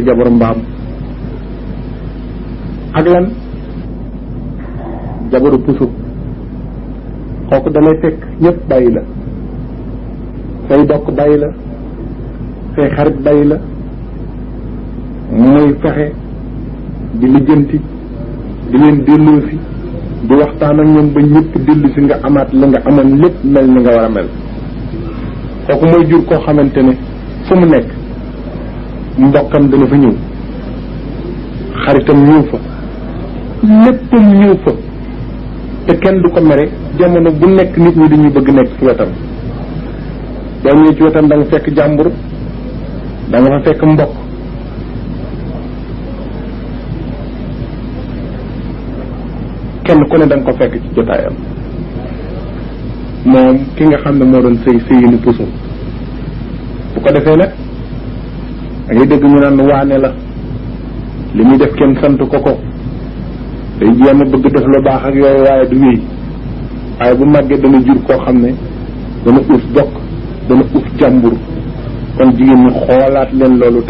jabaru mbaam ak lan jabaru puso kooku dalay fekk ñëpp bàyyi la say bokk bàyyi la say xarit bàyyi la muy fexe di lijjanti di leen delloosi di waxtaan ak ñoom ba ñëpp dellu si nga amaat la nga amoon lépp mel ni nga war a mel kooku mooy jur koo xamante ne fu mu nekk mbokkam dana fa ñëw xaritam ñëw fa léppam ñëw fa te kenn du ko mere jamono bu nekk nit ñi dañuy bëgg nekk ci wetam boo ñëwee ci wetam da nga fekk jàmbur da nga fa fekk mbokk kenn ku ne da nga ko fekk ci jotaayam moom ki nga xam ne moo doon sëyini puso bu ko defee nag da ngay dégg ñu naan waane la li muy def kenn sant ko ko day jéem a bëgg def lu baax ak yooyu waaye du wéy waaye bu màggee dana jur koo xam ne dana uuf bokk dana uuf jàmbur kon jigéen ñi xoolaat leen loolu